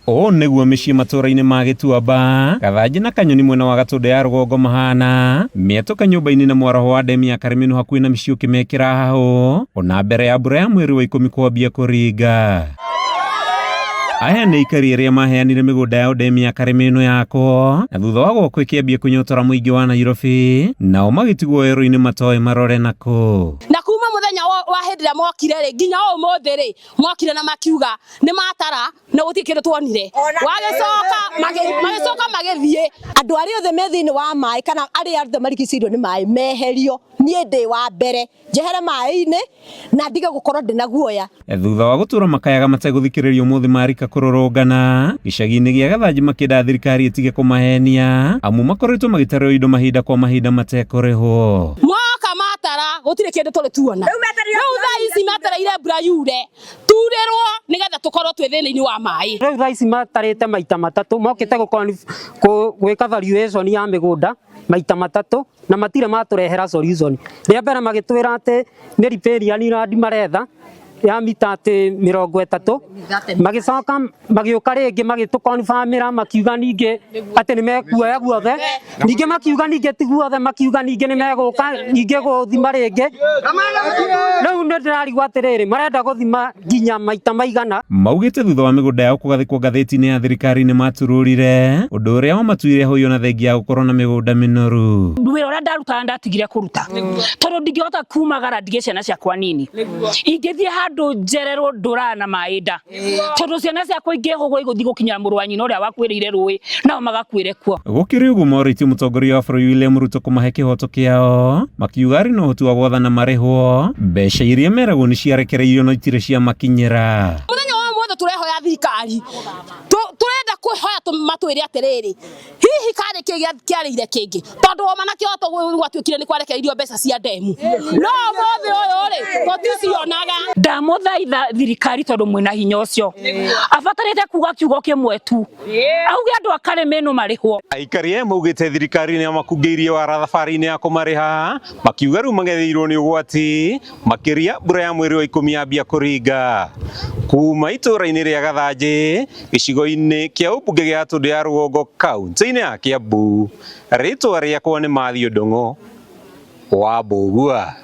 Ũũ nĩguo mĩciĩ matũũra-inĩ ma Gĩtuamba, Gathanjĩ na Kanyoni mwena wa Gatũndũ ya rũgongo mahana, mĩatũka nyũmba-inĩ na mwaraho wa ndemu ya Karĩmĩnũ hakuhĩ na mĩciĩ ũkĩmekĩra hahũ ona mbere ya mbura ya mweri wa ikũmi kwambia kũringa. Aya nĩ aikari arĩa maheanire mĩgũnda yao ndemu ya Karĩmĩnũ yakwo na thutha wa gwakwo ĩkĩambia kũnyotora mũingĩ wa Nairobi, nao magĩtigwo werũ-inĩ matoĩ marore nakũ. Na kuma mũthenya wa hĩndĩ ĩrĩa mokire rĩ nginya ũmũthĩ rĩ mokire na makiuga nĩ matara na gũtirĩ kĩndũ tuonire. Wagĩcoka magĩcoka magĩthiĩ. Andũ arĩa othe me thĩinĩ wa maĩ kana arĩa othe marigicĩirio nĩ maĩ meherio, niĩ ndĩ wa mbere njehere maĩ-inĩ na ndige gũkorwo ndĩ na guoya. Thutha wa gũtũra makayaga mategũthikĩrĩrio ũmũthĩ marika kũrũrũngana gĩcagi-inĩ gĩa Gathanjĩ makĩenda thirikari ĩtige kũmahenia amu makoretwo magĩtarĩrwo indo mahinda kwa mahinda matekũrĩhwo. Moka matara gũtirĩ kĩndũ tũrĩ tuona. Rĩu thaa ici metereire mbura yure turĩrwo nĩgetha tũkorwo twĩ thĩna-inĩ wa maĩ. Rĩu thaa ici matarĩte maita matatũ mokĩte gwĩka valuation ya mĩgũnda maita matatũ na matirĩ matũrehera solution. Rĩa mbere magĩtwĩra atĩ nĩ riparian land maretha ya mita atĩ 30, magĩcoka magĩũka rĩngĩ magĩtũ-confirmĩra makiuga ningĩ atĩ nĩ mekuoya guothe, ningĩ makiuga ningĩ ti guothe, makiuga ningĩ nĩ megũka ningĩ gũthima rĩngĩ. Rĩu nĩ ndĩrarigwo atĩrĩrĩ, marenda gũthima nginya maita maigana. Maugĩte thutha wa mĩgũnda yao kũgathĩkwo ngathĩti-inĩ ya thirikari nĩ matururire ũndũ ũrĩa wamatuire hoyo na thengia ya gũkorwo na mĩgũnda mĩnoru. Wĩra ũrĩa ndarutaga ndatigire kũruta tondũ ndingĩhota kumagara ndige ciana ciakwa nini, ingĩthiĩ handũ njererwo ndũraga na maĩ nda tondũ ciana ciakwa ingĩhũgwo igũthiĩ gũkinyĩra mũrũ wa nyina ũrĩa wakuĩrĩire rũĩ nao magakuĩre kuo. Gũkĩrĩ ũguo morĩtie mũtongoria wa bũrũri William Ruto kũmahe kĩhoto kĩao, makiuga arĩ na ũhoti wa gwathana marĩhwo mbeca iria meragwo nĩ ciarekereirio no itirĩ ciamakinyĩra. Mũthenya wa ũmũthĩ tũrehoya thirikari, tũrenda kwĩhoya matwĩre atĩrĩrĩ, hihi karĩ kĩ kĩarĩire kĩngĩ, tondũ oma na kĩhoto gwatuĩkire nĩ kwarekereirio mbeca cia ndemu, no ũmũthĩ ũyũ rĩ tũticionaga. Ndamũthaitha thirikari tondũ mwĩna hinya ũcio, abatarĩte kuga kiugo kĩmwe tu, auge andũ a Karĩmĩnũ marĩhwo. Aikari aya maugĩte thirikari nĩ yamakungĩirie wara thabarĩ-inĩ ya kũmarĩha, makiuga rĩu mang'etheirwo nĩ ũgwati makĩria mbura ya mweri wa ikũmi yambia kũringa. Kuma itũũra-inĩ rĩa Gathanjĩ, gĩcigo-inĩ kĩa ũmbunge gĩa Gatũndũ ya Rũgongo, kaunti-inĩ ya Kiambu, rĩtwa rĩakwa nĩ Matthew Ndung'u wa Mbũgua.